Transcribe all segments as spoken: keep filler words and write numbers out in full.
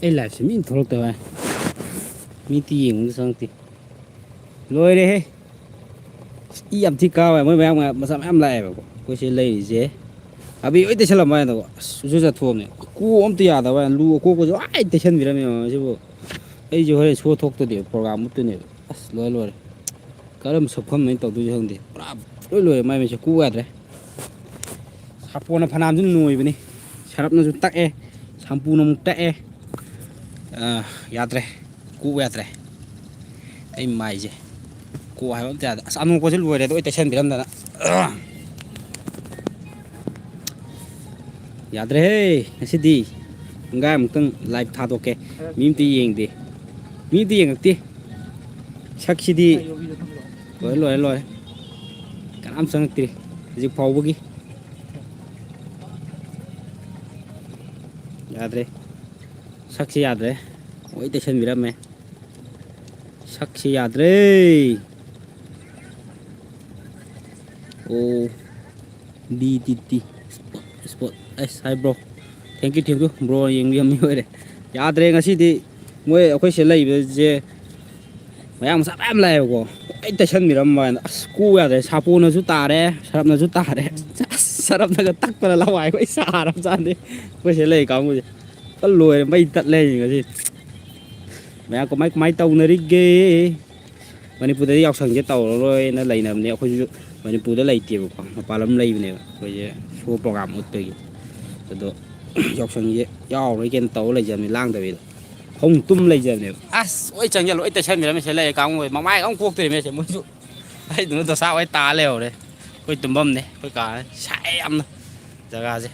ꯑꯩ ꯂꯥꯏꯐꯁꯦ ꯃꯤ ꯑꯃ ꯊꯣꯛꯂꯛꯇꯕ ꯍꯥꯏ꯫ ꯃꯤꯗꯤ ꯌꯦꯡꯕꯁꯨ ꯆꯪꯉꯛꯇꯦ꯫ ꯂꯣꯏꯔꯦꯍꯦ꯫ ꯏ ꯌꯥꯝ ꯊꯤ ꯀꯥꯕ ꯃꯣꯏ ꯃꯌꯥꯝ ꯃꯆꯥ ꯃꯌꯥꯝ ꯂꯥꯛꯑꯦꯕꯀꯣ꯫ ꯑꯩꯈꯣꯏ ꯁꯤ ꯂꯩꯔꯤꯁꯦ ꯑꯕꯤ ꯂꯣꯏ ꯇꯩꯁꯜꯂꯝꯕ ꯍꯥꯏꯅꯀꯣ꯫ ꯑꯁ ꯁꯨ ꯆꯠꯊꯣꯛꯑꯕꯅꯦ꯫ ꯀꯣꯛ ꯑꯝꯇ ꯌꯥꯗꯕ ꯍꯥꯏꯅ ꯂꯨ ꯑꯀꯣꯛꯄꯁꯨ ꯂꯣꯏ ꯇꯩꯁꯟꯕꯤꯔꯝꯃꯦꯕ ꯃꯁꯤꯕꯨ꯫ ꯑꯩꯁꯦ ꯍꯣꯔꯦꯟ ꯁꯣ ꯊꯣꯛꯇꯗꯤ ꯄ꯭ꯔꯣꯒꯥꯝ ꯃꯨꯠꯇꯣꯏꯅꯦꯕ꯫ ꯑꯁ ꯂꯣꯏꯔꯦ ꯂꯣꯏꯔꯦ꯫ ꯀꯔꯝꯕ ꯁꯛꯐꯝꯅꯣ ꯑꯩꯅ ꯇꯧꯗꯣꯏꯁꯦ ꯈꯪꯗꯦ꯫ ꯄꯨꯔꯥ ꯂꯣꯏ ꯂꯣꯏꯔꯦ ꯃꯥꯏ ꯃꯤꯠꯁꯦ ꯀꯣꯛ ꯌꯥꯗ꯭ꯔꯦ꯫ ꯁꯥꯄꯣꯟꯅ ꯐꯅꯌꯥꯝꯁꯨ ꯅꯣꯏꯕꯅꯤ꯫ ꯁꯔꯞꯅꯁꯨ ꯇꯛꯑꯦ꯫ ꯁꯝꯄꯨꯅ ꯑꯃꯨꯛ ꯇꯛꯑꯦ꯫ ꯑ, ꯌꯥꯗ꯭ꯔꯦ꯫ ꯀꯣꯛ ꯌꯥꯗ꯭ꯔꯦ꯫ ꯑꯩ ꯃꯥꯏꯁꯦ꯫ ꯀꯣꯛ ꯍꯥꯏꯕ ꯑꯝꯇ ꯌꯥꯗ꯭ꯔꯦ꯫ ꯑꯁ ꯑꯅꯣꯛꯄꯁꯦ ꯂꯣꯏꯔꯦ꯫ ꯑꯗꯣ ꯑꯩ ꯇꯩꯁꯟꯕꯤꯔꯝꯗꯅ꯫ ꯌꯥꯗ꯭ꯔꯦꯍꯦ꯫ ꯉꯁꯤꯗꯤ ꯄꯨꯡꯈꯥꯏꯃꯨꯛꯇꯪ ꯂꯥꯏꯚ ꯊꯥꯗꯣꯛꯀꯦ꯫ ꯃꯤ ꯑꯝꯇ ꯌꯦꯡꯗꯦ꯫ ꯃꯤ ꯑꯝꯇ ꯌꯦꯡꯉꯛꯇꯦ꯫ ꯁꯛꯁꯤꯗꯤ ꯂꯣꯏꯔꯦ ꯂꯣꯏꯔꯦ ꯂꯣꯏꯔꯦ꯫ ꯀꯅꯥꯝ ꯆꯪꯉꯛꯇ꯭ꯔꯤ ꯍꯧꯖꯤꯛ ꯐꯥꯎꯕꯒꯤ꯫ ꯌꯥꯗ꯭ꯔꯦ꯫ ꯁꯛꯁꯤ ꯌꯥꯗ꯭ꯔꯦ꯫ ꯂꯣꯏ ꯇꯩꯁꯟꯕꯤꯔꯝꯃꯦ꯫ ꯁꯛꯁꯤ ꯌꯥꯗ꯭ꯔꯦ꯫ ꯑꯣ꯫ ꯗꯤ ꯇꯤ ꯇꯤ ꯏꯁꯄꯣꯠ ꯏꯁꯄꯣꯠ ꯑꯁ ꯍꯥꯏ bro. Thank you, thank you bro. ꯌꯦꯡꯕꯤꯔꯝꯃꯤ ꯑꯣꯏꯔꯦ꯫ ꯌꯥꯗ꯭ꯔꯦ ꯉꯁꯤꯗꯤ꯫ ꯃꯣꯏ ꯑꯩꯈꯣꯏ ꯁꯤꯗ ꯂꯩꯕꯁꯦ ꯃꯌꯥꯡ ꯃꯆꯥ ꯃꯌꯥꯝ ꯂꯥꯛꯑꯦꯕꯀꯣ꯫ ꯂꯣꯏ ꯇꯩꯁꯟꯕꯤꯔꯝꯕ ꯍꯥꯏꯅ꯫ ꯑꯁ ꯀꯣꯛ ꯌꯥꯗ꯭ꯔꯦ꯫ ꯁꯥꯄꯣꯟꯅꯁꯨ ꯇꯥꯔꯦ꯫ ꯁꯔꯞꯅꯁꯨ ꯇꯥꯔꯦ꯫ ꯑꯁ ꯁꯔꯞꯅꯒ ꯇꯛꯄꯗ ꯂꯋꯥꯏ ꯂꯣꯏ ꯁꯥꯔꯕꯖꯥꯠꯅꯤ꯫ ꯑꯩꯈꯣꯏ ꯁꯤꯗ ꯂꯩ ꯀꯥꯡꯕꯨꯁꯦ꯫ ꯄꯨꯔꯥ ꯂꯣꯏꯔꯦ꯫ ꯃꯩ ꯇꯠꯂꯦ ꯉꯁꯤ꯫ ꯃꯌꯥꯝ ꯀꯃꯥꯏ ꯀꯃꯥꯏ ꯇꯧꯅꯔꯤꯒꯦ? ꯃꯅꯤꯄꯨꯔꯗꯗꯤ ꯌꯥꯎꯁꯪꯁꯦ ꯇꯧꯔꯔꯣꯏꯅ ꯂꯩꯅꯕꯅꯦ꯫ ꯑꯩꯈꯣꯏꯁꯨ ꯃꯅꯤꯄꯨꯔꯗ ꯂꯩꯇꯦꯕꯀꯣ꯫ ꯃꯄꯥꯟ ꯂꯝ ꯂꯩꯕꯅꯦꯕ꯫ ꯑꯩꯈꯣꯏꯁꯦ ꯁꯣ ꯄ꯭ꯔꯣꯒꯥꯝ ꯎꯠꯄꯒꯤ꯫ ꯑꯗꯣ ꯌꯥꯎꯁꯪꯁꯦ ꯌꯥꯎꯔꯔꯣꯏ ꯀꯩꯅꯣ ꯇꯧꯔ ꯂꯩꯖꯕꯅꯤ ꯂꯥꯡꯗꯕꯤꯗ꯫ ꯐꯃꯨꯡ ꯇꯨꯝ ꯂꯩꯖꯕꯅꯦꯕ꯫ ꯑꯁ ꯂꯣꯏ ꯆꯪꯁꯤꯜꯂꯣ꯫ ꯂꯣꯏ ꯇꯩꯁꯟꯕꯤꯔꯝꯃꯦ꯫ ꯁꯤꯗ ꯂꯩꯔꯦ ꯀꯥꯡꯕꯨ꯫ ꯃꯃꯥꯏꯒ ꯑꯃ ꯀꯣꯛꯇ꯭ꯔꯤꯃꯦ ꯁꯦ ꯃꯣꯏꯁꯨ꯫ ꯑꯩꯗꯨꯅ ꯗꯣꯁꯥ ꯍꯣꯏ ꯇꯥ ꯂꯩꯍꯧꯔꯦ꯫ ꯑꯩꯈꯣꯏ ꯇꯨꯝꯐꯝꯅꯦ꯫ ꯑꯩꯈꯣꯏ ꯀꯥꯅꯦ꯫ ꯁꯥꯏꯌꯦ ꯌꯥꯝꯅ ꯖꯒꯥꯁꯦ꯫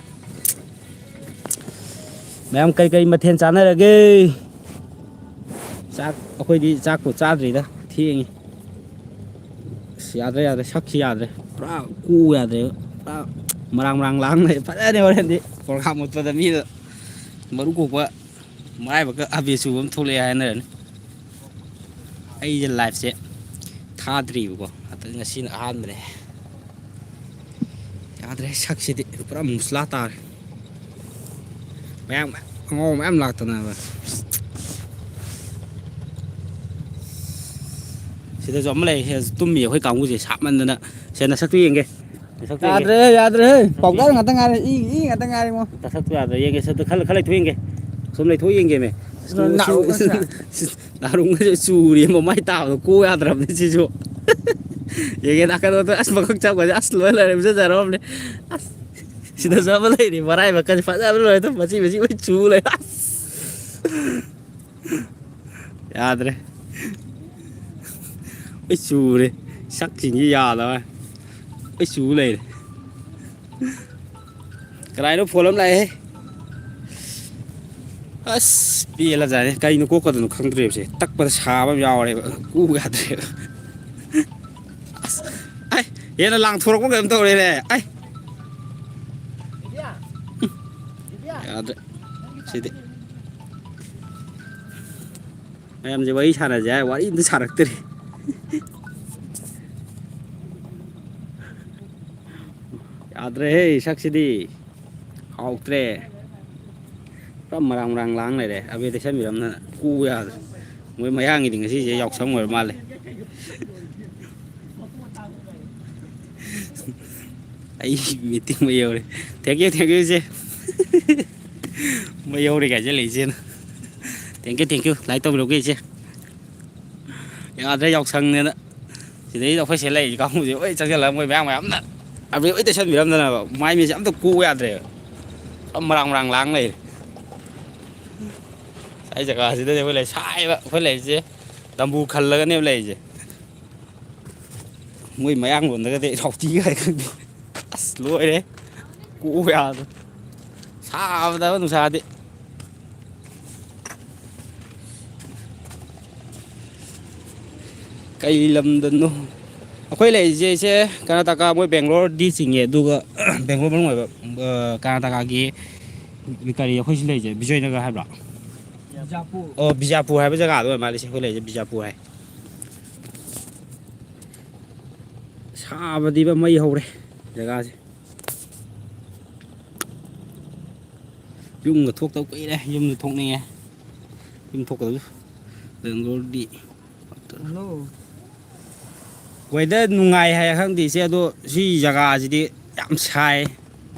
ꯃꯌꯥꯝ ꯀꯩꯀꯩ ꯃꯊꯦꯜ ꯆꯥꯅꯔꯒꯦ? ꯆꯥꯛ ꯑꯩꯈꯣꯏꯗꯤ ꯆꯥꯛꯄꯨ ꯆꯥꯗ꯭ꯔꯤꯗ꯫ ꯊꯦꯡꯉꯤ꯫ ꯑꯁ ꯌꯥꯗ꯭ꯔꯦ ꯌꯥꯗ꯭ꯔꯦ꯫ ꯁꯛꯁꯤ ꯌꯥꯗ꯭ꯔꯦ꯫ ꯄꯨꯔꯥ ꯀꯣꯛ ꯌꯥꯗ꯭ꯔꯦ꯫ ꯄꯨꯔꯥ ꯃꯔꯥꯡ ꯃꯔꯥꯡ ꯂꯥꯡ ꯂꯩ꯫ ꯐꯖꯅꯤ ꯍꯣꯔꯦꯟꯗꯤ ꯄ꯭ꯔꯣꯒꯥꯝ ꯎꯠꯄꯗ ꯃꯤꯗ ꯃꯔꯨ ꯀꯣꯛꯄ ꯃꯔꯥꯏꯕꯛꯀ ꯑꯕꯦ ꯆꯨꯕ ꯑꯃ ꯊꯣꯛꯂꯛꯑꯦ ꯍꯥꯏꯅꯔꯅꯤ꯫ ꯑꯩꯁꯦ ꯂꯥꯏꯐꯁꯦ ꯊꯥꯗ꯭ꯔꯤꯕꯀꯣ꯫ ꯑꯗꯨ ꯉꯁꯤꯅ ꯑꯍꯥꯟꯕꯅꯦ꯫ ꯌꯥꯗ꯭ꯔꯦ꯫ ꯁꯛꯁꯤꯗꯤ ꯄꯨꯔꯥ ꯃꯨꯁꯂꯥ ꯇꯥꯔꯦ꯫ ꯃꯌꯥꯝ ꯑꯉꯥꯎꯕ ꯃꯌꯥꯝ ꯂꯥꯛꯇꯅꯕ꯫ ꯁꯤꯗꯁꯨ ꯑꯃ ꯂꯩ, ꯁꯤꯗꯁꯨ ꯇꯨꯝꯃꯤ ꯑꯩꯈꯣꯏ ꯀꯥꯡꯕꯨꯁꯦ, ꯁꯥꯃꯟꯗꯅ꯫ ꯁꯦ, ꯅꯁꯛꯇꯨ ꯌꯦꯡꯒꯦ꯫ ꯅꯁꯛꯇꯨ ꯌꯦꯡꯒꯦ꯫ ꯌꯥꯗ꯭ꯔꯦ, ꯌꯥꯗ꯭ꯔꯦ, ꯍꯦ꯫ ꯅꯁꯛꯇꯨ ꯄꯥꯎꯗꯔ ꯌꯦꯡꯒꯦ꯫ ꯉꯥꯛꯇ ꯉꯥꯏꯔꯦ, ꯏ, ꯏ ꯉꯥꯛꯇ ꯉꯥꯏꯔꯦ, ꯏꯉꯣ꯫ ꯅꯁꯛꯇꯨ ꯌꯥꯗ꯭ꯔꯦ, ꯌꯦꯡꯒꯦ꯫ ꯁꯠꯇꯨ ꯈꯜꯂ, ꯈꯜꯂ ꯂꯩꯊꯣꯛ ꯌꯦꯡꯒꯦ꯫ ꯁꯨꯝ ꯂꯩꯊꯣꯛ ꯌꯦꯡꯒꯦꯃꯦ꯫ ꯅꯥꯔꯨꯡꯒꯁꯦ꯫ ꯅꯥꯔꯨꯡꯒꯁꯦ ꯆꯨꯔꯤ, ꯃꯃꯥꯏ ꯇꯥꯕꯗꯣ ꯀꯣꯛ ꯌꯥꯗ꯭ꯔꯕꯅꯤ ꯁꯤꯁꯨ꯫ ꯌꯦꯡꯒꯦ, ꯅꯥꯀꯟꯗꯣ ꯑꯁ, ꯃꯈꯛ ꯆꯞꯄꯁꯦ ꯑꯁ, ꯂꯣꯏ ꯂꯩꯔꯦ, ꯐꯖꯖꯔꯝꯅꯦ꯫ ꯑꯁ, ꯁꯤꯗꯁꯨ ꯑꯃ ꯂꯩꯔꯤ, ꯃꯔꯥꯏꯕꯛꯀꯁꯦ ꯐꯖꯕ ꯂꯣꯏꯔꯦ, ꯑꯗꯨꯝ ꯃꯆꯤ ꯃꯆꯤ ꯂꯣꯏ ꯆꯨ ꯂꯩꯔꯦ꯫ ꯑꯁ꯫ ꯌꯥꯗ꯭ꯔꯦ꯫ ꯂꯣꯏ ꯆꯨꯔꯦ꯫ ꯁꯛꯁꯤꯡꯁꯤ ꯌꯥꯗꯕ꯫ ꯂꯣꯏ ꯆꯨ ꯂꯩꯔꯦ꯫ ꯀꯅꯥꯏꯅꯣ ꯐꯣꯟ ꯑꯃ ꯂꯥꯛꯑꯦꯍꯦ꯫ ꯑꯁ, ꯄꯦꯜꯂꯖꯥꯠꯅꯤ꯫ ꯀꯩꯅꯣ ꯀꯣꯛꯀꯗꯣꯏꯅꯣ ꯈꯪꯗ꯭ꯔꯦꯕꯁꯦ꯫ ꯇꯛꯄꯗ ꯁꯥꯕ ꯑꯃ ꯌꯥꯎꯔꯦꯕ꯫ ꯀꯣꯛ ꯌꯥꯗ꯭ꯔꯦꯕ꯫ ꯑꯁ, ꯑꯩ, ꯍꯦꯟꯅ ꯂꯥꯡꯊꯣꯔꯛꯄ ꯀꯩꯅꯣꯝ ꯇꯧꯔꯦꯅꯦ꯫ ꯑꯩ꯫ ꯌꯥꯗ꯭ꯔꯦ꯫ ꯁꯤꯗꯤ꯫ ꯃꯌꯥꯝꯁꯦ ꯋꯥꯔꯤ ꯁꯥꯟꯅꯁꯦ ꯍꯥꯏ, ꯋꯥꯔꯤ ꯑꯝꯇ ꯁꯥꯔꯛꯇ꯭ꯔꯤ꯫ ꯌꯥꯗ꯭ꯔꯦꯍꯦ, ꯁꯛꯁꯤꯗꯤ꯫ ꯍꯥꯎꯇ꯭ꯔꯦ꯫ ꯄꯨꯔꯥ ꯃꯔꯥꯡ ꯃꯔꯥꯡ ꯂꯥꯡ ꯂꯩꯔꯦ꯫ ꯑꯕꯦ ꯇꯩꯁꯟꯕꯤꯔꯝꯗꯅ ꯀꯣꯛ ꯌꯥꯗ꯭ꯔꯦ꯫ ꯃꯣꯏ ꯃꯌꯥꯡꯒꯤꯗꯤ ꯉꯁꯤꯁꯦ ꯌꯥꯎꯁꯪ ꯑꯣꯏꯔ ꯃꯥꯜꯂꯦ꯫ ꯑꯩ ꯃꯤꯇꯤꯡ ꯃꯩ ꯍꯧꯔꯦ꯫ Thank you, thank you, ꯏꯆꯦ꯫ ꯃꯩ ꯍꯧꯔꯦ ꯀꯥꯏ ꯍꯥꯏꯖꯜꯂꯦ ꯏꯆꯦꯅ꯫ Thank you, thank you꯫ Like ꯇꯧꯕꯤꯔꯛꯎꯀꯦ ꯏꯆꯦ꯫ ꯌꯥꯗ꯭ꯔꯦ, ꯌꯥꯎꯁꯪꯅꯦꯅ꯫ ꯁꯤꯗꯩꯗ ꯑꯩꯈꯣꯏ ꯁꯤ ꯂꯩꯔꯤꯁꯦ ꯀꯥꯡꯕꯨꯁꯦ ꯂꯣꯏ ꯆꯪꯁꯤꯜꯂꯒ ꯃꯣꯏ ꯃꯌꯥꯝ ꯃꯌꯥꯝꯅ ꯑꯕꯦ ꯂꯣꯏ ꯇꯩꯁꯟꯕꯤꯔꯝꯗꯅꯕ ꯃꯥꯏ ꯃꯤꯠꯁꯦ ꯑꯝꯇ ꯀꯣꯛꯎ ꯌꯥꯗ꯭ꯔꯦꯕ꯫ ꯄꯨꯔꯥ ꯃꯔꯥꯡ ꯃꯔꯥꯡ ꯂꯥꯡ ꯂꯩꯔꯦ꯫ ꯉꯁꯥꯏ ꯖꯒꯥꯁꯤꯗꯅꯦ ꯑꯩꯈꯣꯏ ꯂꯩ ꯁꯥꯏꯕ꯫ ꯑꯩꯈꯣꯏ ꯂꯩꯔꯤꯁꯦ ꯇꯝꯕꯨ ꯈꯜꯂꯒꯅꯦꯕ ꯂꯩꯔꯤꯁꯦ꯫ ꯃꯣꯏ ꯃꯌꯥꯡꯂꯣꯟꯗꯒꯗꯤ ꯔꯥꯎꯇꯤ ꯀꯥꯏ ꯈꯪꯗꯦ꯫ ꯑꯁ, ꯂꯣꯏꯔꯦ꯫ ꯀꯣꯛ ꯌꯥꯗ꯭ꯔꯦ꯫ ꯁꯥꯕꯗꯕ ꯅꯨꯡꯁꯥꯗꯤ꯫ ꯀꯩ ꯂꯝꯗꯅꯣ? ꯑꯩꯈꯣꯏ ꯂꯩꯔꯤꯁꯦ, ꯏꯆꯦ, ꯀꯔꯅꯥꯇꯀꯥ, ꯃꯣꯏ ꯕꯦꯡꯒ꯭ꯂꯣꯔꯗꯤ ꯆꯤꯡꯉꯦ, ꯑꯗꯨꯒ ꯕꯦꯡꯒ꯭ꯂꯣꯔ ꯃꯅꯨꯡ ꯑꯣꯏꯕ, ꯑ, ꯀꯔꯅꯥꯇꯀꯥꯒꯤ ꯀꯔꯤ, ꯑꯩꯈꯣꯏ ꯁꯤ ꯂꯩꯔꯤꯁꯦ, ꯕꯤꯖꯣꯏꯅꯒꯔ ꯍꯥꯏꯕ꯭ꯔꯣ? ꯕꯤꯖꯥꯄꯨꯔ꯫ ꯑꯣ, ꯕꯤꯖꯥꯄꯨꯔ ꯍꯥꯏꯕ ꯖꯒꯥꯗꯣ ꯑꯣꯏ ꯃꯥꯜꯂꯦ, ꯁꯤ ꯑꯩꯈꯣꯏ ꯂꯩꯔꯤꯁꯦ ꯕꯤꯖꯥꯄꯨꯔ ꯍꯥꯏ꯫ ꯁꯥꯕꯗꯤꯕ ꯃꯩ ꯍꯧꯔꯦ ꯖꯒꯥꯁꯦ꯫ ꯌꯨꯝꯒ ꯊꯣꯛꯇꯕ ꯀꯨꯏꯔꯦ, ꯌꯨꯝꯗ ꯊꯣꯛꯅꯤꯡꯉꯦ꯫ ꯌꯨꯝ ꯊꯣꯛꯀꯗꯕꯁꯨ ꯕꯦꯡꯒ꯭ꯂꯣꯔꯗꯤ꯫ ꯍꯜꯂꯣ꯫ ꯋꯦꯗꯔ ꯅꯨꯡꯉꯥꯏ ꯍꯥꯏ ꯈꯪꯗꯦ ꯏꯆꯦ, ꯑꯗꯣ ꯁꯤ ꯖꯒꯥꯁꯤꯗꯤ ꯌꯥꯝ ꯁꯥꯏ꯫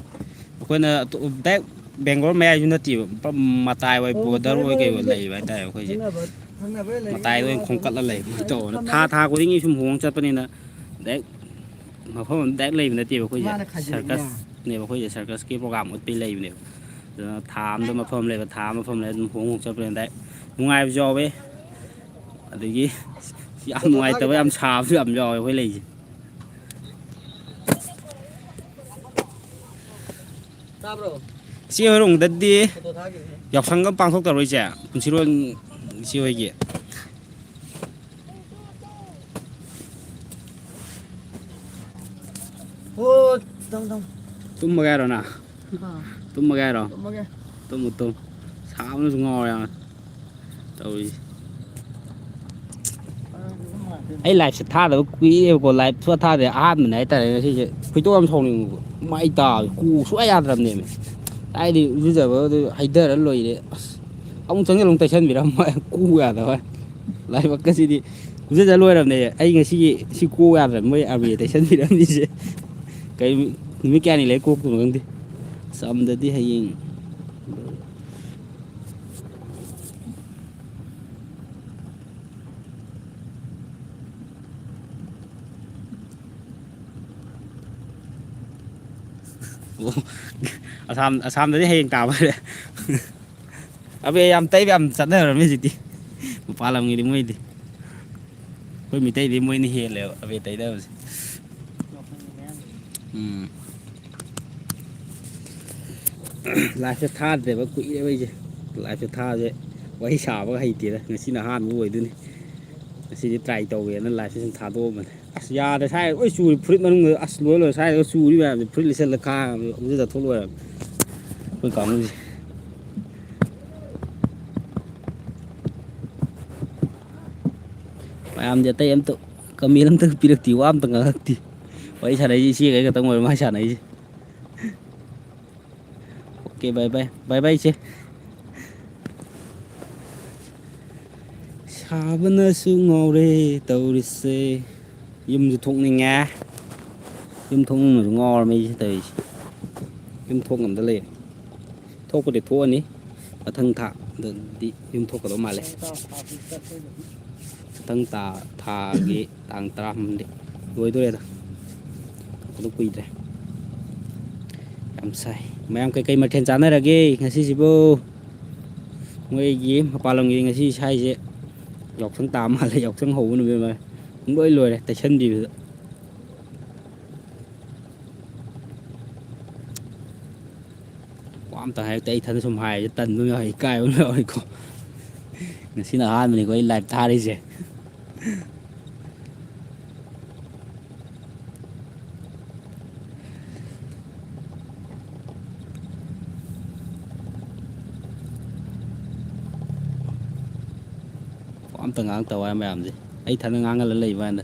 ꯑꯩꯈꯣꯏꯅ ꯑꯇꯣ-, ꯗꯥꯏꯔꯦꯛ ꯕꯦꯡꯒ꯭ꯂꯣꯔ ꯃꯌꯥꯏꯁꯨ ꯅꯠꯇꯦꯕ, ꯄꯨꯔꯥ ꯃꯇꯥꯏ ꯑꯣꯏ, ꯑꯣ, ꯕꯣꯔꯗꯔ ꯐꯔꯦ, ꯑꯣꯏ ꯐꯔꯦ, ꯀꯩ ꯑꯣꯏ ꯑꯗꯨꯗꯤ ꯂꯩꯕ ꯍꯥꯏꯇꯥꯔꯦ ꯑꯩꯈꯣꯏꯁꯦ꯫ ꯊꯪꯅꯕ, ꯊꯪꯅꯕ ꯂꯩꯔꯤꯗꯣ ꯃꯇꯥꯏꯗ ꯑꯣꯏꯅ ꯈꯣꯡꯀꯠꯂ ꯂꯩꯕ ꯑꯩ ꯇꯧꯕꯅ꯫ ꯊꯥ ꯊꯝꯃꯒꯦ꯫ ꯊꯥ ꯈꯨꯗꯤꯡꯒꯤ ꯁꯨꯝ ꯍꯣꯡ ꯆꯠꯄꯅꯤꯅ ꯗꯥꯏꯔꯦꯛ ꯃꯐꯝ ꯑꯃ ꯗꯥꯏꯔꯦꯛ ꯂꯩꯕ ꯅꯠꯇꯦꯕ ꯑꯩꯈꯣꯏꯁꯦ꯫ ꯏꯃꯥꯅ ꯈꯥꯏꯖꯤꯜꯂꯛꯏꯅꯦ꯫ ꯁꯔꯀꯁꯅꯦꯕ ꯑꯩꯈꯣꯏꯁꯦ, ꯁꯔꯀꯁꯀꯤ ꯄ꯭ꯔꯣꯒꯥꯝ ꯎꯠꯄꯩ ꯂꯩꯕꯅꯦꯕ꯫ ꯑꯗꯨꯅ ꯊꯥ ꯑꯃꯗ ꯃꯐꯝ ꯑꯃ ꯂꯩꯕ, ꯊꯥ ꯑꯃ ꯃꯐꯝ ꯂꯩꯕ, ꯑꯗꯨꯝ ꯍꯣꯡ ꯍꯣꯡ ꯆꯠꯄꯅꯤꯅ ꯗꯥꯏꯔꯦꯛ ꯅꯨꯡꯉꯥꯏꯕꯁꯨ ꯌꯥꯎꯋꯦ꯫ ꯑꯗꯒꯤ ꯌꯥꯝ ꯅꯨꯡꯉꯥꯏꯇꯕ, ꯌꯥꯝ ꯁꯥꯕꯁꯨ ꯌꯥꯝ ꯌꯥꯎꯋꯦ ꯑꯩꯈꯣꯏ ꯂꯩꯁꯦ꯫ ꯇꯥꯕ꯭ꯔꯣ? ꯏꯆꯦ ꯍꯣꯏꯔꯣꯝꯗꯗꯤ ꯐꯣꯇꯣ ꯊꯥꯈꯤꯕꯅꯦ꯫ ꯌꯥꯎꯁꯪꯒ ꯄꯥꯡꯊꯣꯛꯇꯕ꯭ꯔꯣ ꯏꯆꯦ? ꯄꯨꯟꯁꯤꯔꯣꯟ ꯏꯆꯦ ꯍꯣꯏꯒꯤ? ꯑꯣ, ꯇꯝ, ꯇꯝ꯫ ꯇꯨꯝꯃꯒꯦ ꯍꯥꯏꯔꯣ ꯅꯪ? ꯑꯥ꯫ ꯇꯨꯝꯃꯒꯦ ꯍꯥꯏꯔꯣ? ꯇꯨꯝꯃꯒꯦ꯫ Tamu, Tamu. ꯁꯥꯕꯅꯁꯨ ꯉꯥꯎꯔꯦ ꯌꯥꯝꯅ ꯇꯧꯔꯤꯁꯦ꯫ ꯑꯩ ꯂꯥꯏꯞꯁꯦ ꯊꯥꯗꯕ ꯀꯨꯏꯔꯦꯕꯀꯣ, ꯂꯥꯏꯞ ꯁꯨꯡꯊꯥ ꯊꯥꯗꯦ, ꯑꯍꯥꯟꯕꯅꯦ ꯍꯥꯏꯇꯥꯔꯦ ꯉꯁꯤꯁꯦ꯫ ꯈꯣꯏꯗꯧ ꯌꯥꯝ ꯁꯥꯎꯅꯤꯡꯕꯀꯣ, ꯃꯥꯏ ꯇꯥꯕ ꯀꯣꯛ ꯁꯨꯡꯌꯥ ꯌꯥꯗ꯭ꯔꯕꯅꯦꯃꯤ꯫ ꯀꯥꯏꯗꯩ ꯏꯔꯨꯖꯕꯗꯨ ꯍꯩꯊꯔ ꯂꯣꯏꯔꯦ꯫ ꯑꯁ, ꯑꯃꯨꯛ ꯆꯪꯁꯤꯜꯂ ꯑꯃꯨꯛ ꯇꯩꯁꯟꯕꯤꯔꯝꯕ ꯀꯣꯛ ꯌꯥꯗꯕ꯫ ꯂꯥꯏꯕꯛꯀꯁꯤꯗꯤ ꯏꯔꯨꯖ ꯂꯣꯏꯔꯕꯅꯦ꯫ ꯑꯩ ꯉꯁꯤꯒꯤ ꯁꯤ ꯀꯣꯛ ꯌꯥꯗ꯭ꯔꯕꯅꯦ ꯃꯣꯏ ꯑꯥꯔꯕꯤꯗ ꯇꯩꯁꯟꯕꯤꯔꯝꯃꯤꯁꯦ꯫ ꯀꯩ ꯅꯨꯃꯤꯠ ꯀꯌꯥꯅꯤ ꯂꯩ ꯀꯣꯛꯇꯣꯏꯅꯣ ꯈꯪꯗꯦ꯫ ꯆꯥꯝꯗꯗꯤ ꯍꯌꯦꯡ꯫ ꯑꯣ, ꯑꯁꯥꯝ, ꯑꯁꯥꯝꯗꯗꯤ ꯍꯌꯦꯡ ꯇꯥꯕ ꯑꯣꯏꯔꯦ꯫ ꯑꯕꯦ ꯌꯥꯝ ꯇꯩꯕ ꯌꯥꯝ ꯆꯠꯅꯔꯝꯃꯤ ꯍꯧꯖꯤꯛꯇꯤ꯫ ꯃꯄꯥꯟ ꯂꯝꯒꯤꯗꯤ ꯃꯣꯏꯗꯤ꯫ ꯑꯩꯈꯣꯏ ꯃꯤꯇꯩꯗꯤ ꯃꯣꯏꯅ ꯍꯦꯜꯂꯦꯕ ꯑꯕꯦ ꯇꯩꯅꯕꯁꯦ꯫ ꯎꯝ꯫ ꯂꯥꯏꯞꯁꯦ ꯊꯥꯗ꯭ꯔꯦꯕ ꯀꯨꯏꯔꯦꯕ ꯑꯩꯁꯦ꯫ ꯂꯥꯏꯞꯁꯦ ꯊꯥꯕꯁꯦ ꯋꯥꯔꯤ ꯁꯥꯕꯒ ꯍꯩꯇꯦꯗ꯫ ꯉꯁꯤꯅ ꯑꯍꯥꯟꯕ ꯑꯣꯏꯗꯣꯏꯅꯤ꯫ ꯉꯁꯤꯗꯤ ꯇ꯭ꯔꯥꯏ ꯇꯧꯒꯦꯅ ꯂꯥꯏꯞꯁꯦ ꯁꯨꯝ ꯊꯥꯗꯣꯛꯑꯝꯕꯅꯦ꯫ ꯑꯁ ꯌꯥꯗ꯭ꯔꯦ, ꯁꯥꯏ ꯂꯣꯏ ꯆꯨꯔꯦ꯫ ꯐꯨꯔꯤꯠ ꯃꯅꯨꯡꯗ ꯑꯁ ꯂꯣꯏ ꯂꯣꯏꯔꯦ꯫ ꯁꯥꯏꯗꯒ ꯆꯨꯔꯤ ꯃꯌꯥꯝꯁꯦ ꯐꯨꯔꯤꯠ ꯂꯤꯠꯁꯜꯂ ꯈꯥꯡꯉꯕꯅꯦ꯫ ꯎꯖꯗ ꯊꯣꯛ ꯂꯣꯏꯔꯕꯅꯦ ꯑꯩꯈꯣꯏ ꯀꯥꯡꯕꯨꯁꯦ꯫ ꯃꯌꯥꯝꯗꯤ ꯑꯇꯩ ꯑꯝꯇ ꯀꯃꯦꯟ ꯑꯝꯇ ꯄꯤꯔꯛꯇꯦ, ꯋꯥ ꯑꯝꯇ ꯉꯥꯡꯉꯛꯇꯦ꯫ ꯋꯥꯔꯤ ꯁꯥꯟꯅꯩꯁꯦ ꯏꯆꯦꯒ ꯑꯩ ꯈꯛꯇꯪ ꯑꯣꯏꯔ ꯃꯥꯜꯂꯦ ꯁꯥꯟꯅꯩꯁꯦ꯫ ꯑꯣꯀꯦ, ꯕꯥꯏ ꯕꯥꯏ꯫ ꯕꯥꯏ ꯕꯥꯏ, ꯏꯆꯦ꯫ ꯁꯥꯕꯅꯁꯨ ꯉꯥꯎꯔꯦ ꯇꯧꯔꯤꯁꯦ꯫ ꯌꯨꯝꯁꯨ ꯊꯣꯛꯅꯤꯡꯉꯦ꯫ ꯌꯨꯝ ꯊꯣꯛꯅꯤꯡꯕꯁꯨ ꯉꯥꯎꯔꯝꯃꯦ ꯑꯩꯁꯦ ꯇꯧꯔꯤꯁꯦ꯫ ꯌꯨꯝ ꯊꯣꯛ ꯉꯝꯗ ꯂꯩꯔꯦ꯫ ꯊꯣꯛꯄꯗꯤ ꯊꯣꯛꯑꯅꯤ꯫ ꯃꯊꯪ ꯊꯥꯗꯗꯤ ꯌꯨꯝ ꯊꯣꯛꯀꯗꯧ ꯃꯥꯜꯂꯦ꯫ ꯃꯊꯪ ꯇꯥ-, ꯊꯥꯒꯤ ꯇꯥꯡ ꯇꯔꯥꯍꯨꯝꯗꯣꯏ꯫ ꯂꯣꯏꯗꯣꯔꯦꯗ꯫ ꯑꯗꯨ ꯀꯨꯏꯗ꯭ꯔꯦ꯫ ꯌꯥꯝ ꯁꯥꯏ꯫ ꯃꯌꯥꯝ ꯀꯩꯀꯩ ꯃꯊꯦꯜ ꯆꯥꯟꯅꯔꯒꯦ ꯉꯁꯤꯁꯤꯕꯨ? ꯃꯣꯏꯒꯤ ꯃꯄꯥꯟ ꯂꯝꯒꯤ ꯉꯁꯤ ꯁ꯭ꯋꯥꯏꯁꯦ ꯌꯥꯎꯁꯪ ꯇꯥ ꯃꯥꯜꯂꯦ, ꯌꯥꯎꯁꯪ ꯍꯧꯕ ꯅꯨꯃꯤꯠ ꯃꯥꯜꯂꯦ꯫ ꯄꯨꯡꯂꯣꯏ ꯂꯣꯏꯔꯦ ꯇꯩꯁꯟꯕꯤꯕꯗ꯫ ꯋꯥ ꯑꯝꯇ ꯍꯥꯏꯔꯛꯇꯦ꯫ ꯑꯩ ꯏꯊꯟꯗ ꯁꯨꯝ ꯍꯥꯏꯕꯁꯦ ꯇꯟꯕ ꯑꯃ ꯌꯥꯎꯋꯦ, ꯏꯀꯥꯏꯕ ꯑꯃ ꯌꯥꯎꯋꯦꯀꯣ꯫ ꯉꯁꯤꯅ ꯑꯍꯥꯟꯕꯅꯤꯀꯣ ꯑꯩ ꯂꯥꯏꯞ ꯊꯥꯔꯤꯁꯦ꯫ ꯋꯥ ꯑꯝꯇ ꯉꯥꯡꯉꯛꯇ ꯋꯥ ꯃꯌꯥꯝꯁꯦ꯫ ꯑꯩ ꯏꯊꯟꯗ ꯉꯥꯡꯍꯜꯂ ꯂꯩꯕ ꯀꯥꯟꯗ꯫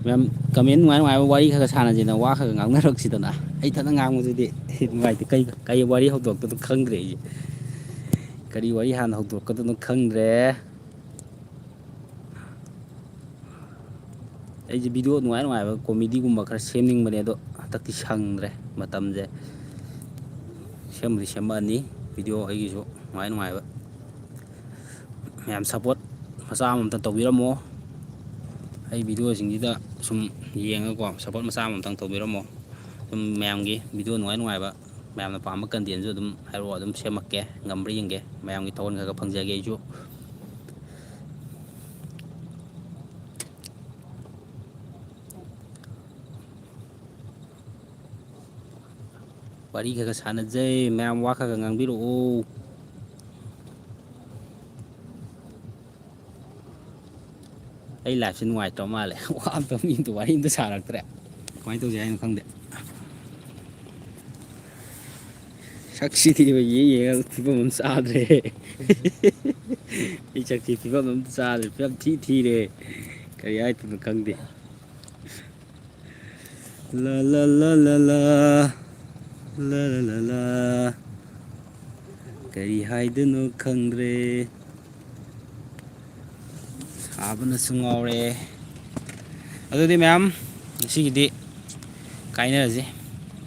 ꯃꯌꯥꯝ comment ꯅꯨꯡꯉꯥꯏ ꯅꯨꯡꯉꯥꯏꯕ ꯋꯥꯔꯤ ꯈꯔ ꯈꯔ ꯁꯥꯟꯅꯁꯤꯅ, ꯋꯥ ꯈꯔ ꯈꯔ ꯉꯥꯡꯅꯔꯛꯁꯤꯗꯅ꯫ ꯑꯩ ꯏꯊꯟꯗ ꯉꯥꯡꯕꯁꯤꯗꯤ ꯅꯨꯡꯉꯥꯏꯇꯦ꯫ ꯀꯩ, ꯀꯩ ꯋꯥꯔꯤ ꯍꯧꯗꯣꯔꯛꯇꯣꯏꯅꯣ ꯈꯪꯗ꯭ꯔꯦ ꯑꯩꯁꯦ꯫ ꯀꯔꯤ ꯋꯥꯔꯤ ꯍꯥꯟꯅ ꯍꯧꯗꯣꯔꯛꯀꯗꯣꯏꯅꯣ ꯈꯪꯗ꯭ꯔꯦ꯫ ꯑꯩꯁꯦ video ꯅꯨꯡꯉꯥꯏ ꯅꯨꯡꯉꯥꯏꯕ comedyꯒꯨꯝꯕ ꯈꯔ ꯁꯦꯝꯅꯤꯡꯕꯅꯦ, ꯑꯗꯣ ꯍꯟꯗꯛꯇꯤ ꯁꯪꯗ꯭ꯔꯦ ꯃꯇꯝꯁꯦ꯫ ꯁꯦꯝꯕꯨꯗꯤ ꯁꯦꯝꯃꯛꯑꯅꯤ video ꯑꯩꯒꯤꯁꯨ ꯅꯨꯡꯉꯥꯏ ꯅꯨꯡꯉꯥꯏꯕ꯫ ꯃꯌꯥꯝ support ꯃꯆꯥ ꯑꯃꯃꯝꯇ ꯇꯧꯕꯤꯔꯝꯃꯣ꯫ ꯑꯩ videoꯁꯤꯡꯁꯤꯗ ꯁꯨꯝ ꯌꯦꯡꯉꯒꯀꯣ, support ꯃꯆꯥ ꯑꯃꯃꯝꯇꯪ ꯇꯧꯕꯤꯔꯝꯃꯣ꯫ ꯁꯨꯝ ꯃꯌꯥꯝꯒꯤ video ꯅꯨꯡꯉꯥꯏ ꯅꯨꯡꯉꯥꯏꯕ, ꯃꯌꯥꯝꯅ ꯄꯥꯝꯕ contentꯁꯨ ꯑꯗꯨꯝ ꯍꯥꯏꯔꯛꯑꯣ, ꯑꯗꯨꯝ ꯁꯦꯝꯃꯛꯀꯦ꯫ ꯉꯝꯕ꯭ꯔꯥ ꯌꯦꯡꯒꯦ, ꯃꯌꯥꯝꯒꯤ ꯊꯥꯒꯠ ꯈꯔ ꯈꯔ ꯐꯪꯖꯒꯦ ꯑꯩꯁꯨ꯫ ꯋꯥꯔꯤ ꯈꯔ ꯈꯔ ꯁꯥꯟꯅꯖꯩ, ꯃꯌꯥꯝ ꯋꯥ ꯈꯔ ꯈꯔ ꯉꯥꯡꯕꯤꯔꯛꯑꯣ꯫ ꯑꯩ liveꯁꯦ ꯅꯨꯡꯉꯥꯏꯇ꯭ꯔ ꯃꯥꯜꯂꯦ꯫ ꯋꯥ ꯑꯝꯇ, ꯃꯤ ꯑꯝꯇ ꯋꯥꯔꯤ ꯑꯝꯇ ꯁꯥꯔꯛꯇ꯭ꯔꯦ꯫ ꯀꯃꯥꯏꯅ ꯇꯧꯁꯦ ꯍꯥꯏꯅꯣ ꯈꯪꯗꯦ꯫ ꯁꯛꯁꯤꯗꯤ ꯌꯦꯡ ꯌꯦꯡꯉꯒ ꯐꯤꯕꯝ ꯑꯃ ꯆꯥꯗ꯭ꯔꯦ꯫ ꯑꯩ ꯁꯛꯁꯤ ꯐꯤꯕꯝ ꯑꯃ ꯆꯥꯗ꯭ꯔꯦ, ꯐꯤꯕꯝ ꯊꯤ ꯊꯤꯔꯦ꯫ ꯀꯔꯤ ꯍꯥꯏꯗꯣꯏꯅꯣ ꯈꯪꯗꯦ꯫ ꯂ, ꯂ, ꯂ, ꯂ, ꯂ꯫ ꯂ ꯂ ꯂ ꯂ꯫ ꯀꯔꯤ ꯍꯥꯏꯗꯣꯏꯅꯣ ꯈꯪꯗ꯭ꯔꯦ꯫ ꯁꯥꯕꯅꯁꯨ ꯉꯥꯎꯔꯦ꯫ ꯑꯗꯨꯗꯤ ꯃꯌꯥꯝ, ꯉꯁꯤꯒꯤꯗꯤ ꯀꯥꯏꯅꯔꯁꯤ꯫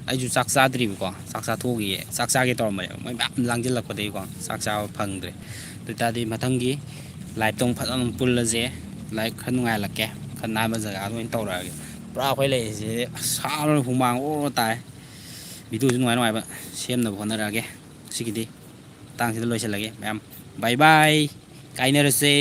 ꯑꯩꯁꯨ ꯆꯥꯛ ꯆꯥꯗ꯭ꯔꯤꯕꯀꯣ, ꯆꯥꯛ ꯆꯥꯊꯣꯛꯈꯤꯒꯦ꯫ ꯆꯥꯛ ꯆꯥꯒꯦ ꯇꯧꯔꯝꯕꯅꯦꯕ, ꯃꯣꯏ ꯃꯌꯥꯝ ꯂꯥꯡꯁꯤꯜꯂꯛꯄꯗꯒꯤꯀꯣ ꯆꯥꯛ ꯆꯥꯕ ꯐꯪꯗ꯭ꯔꯦ꯫ ꯑꯗꯨ ꯑꯣꯏꯇꯥꯔꯗꯤ ꯃꯊꯪꯒꯤ ꯂꯥꯏꯞꯇ ꯑꯃꯨꯛ ꯐꯖꯅ ꯑꯃꯨꯛ ꯄꯨꯜꯂꯁꯦ꯫ ꯂꯥꯏꯞ ꯈꯔ ꯅꯨꯡꯉꯥꯏꯍꯜꯂꯛꯀꯦ, ꯈꯔ ꯅꯥꯟꯕ ꯖꯒꯥꯗ ꯑꯣꯏꯅ ꯇꯧꯔꯛꯑꯒꯦ꯫ ꯄꯨꯔꯥ ꯑꯩꯈꯣꯏ ꯂꯩꯔꯤꯁꯦ ꯑꯁ ꯁꯥꯕꯅ ꯍꯨꯃꯥꯡ ꯑꯣꯔꯣ ꯇꯥꯏ꯫ ꯚꯤꯗꯤꯑꯣꯁꯨ ꯅꯨꯡꯉꯥꯏ ꯅꯨꯡꯉꯥꯏꯕ ꯁꯦꯝꯅꯕ ꯍꯣꯠꯅꯔꯛꯑꯒꯦ꯫ ꯉꯁꯤꯒꯤꯗꯤ ꯃꯇꯥꯡꯁꯤꯗ ꯂꯣꯏꯁꯤꯜꯂꯒꯦ ꯃꯌꯥꯝ꯫ ꯕꯥꯏ ꯕꯥꯏ꯫ ꯀꯥꯏꯅꯔꯁꯦ꯫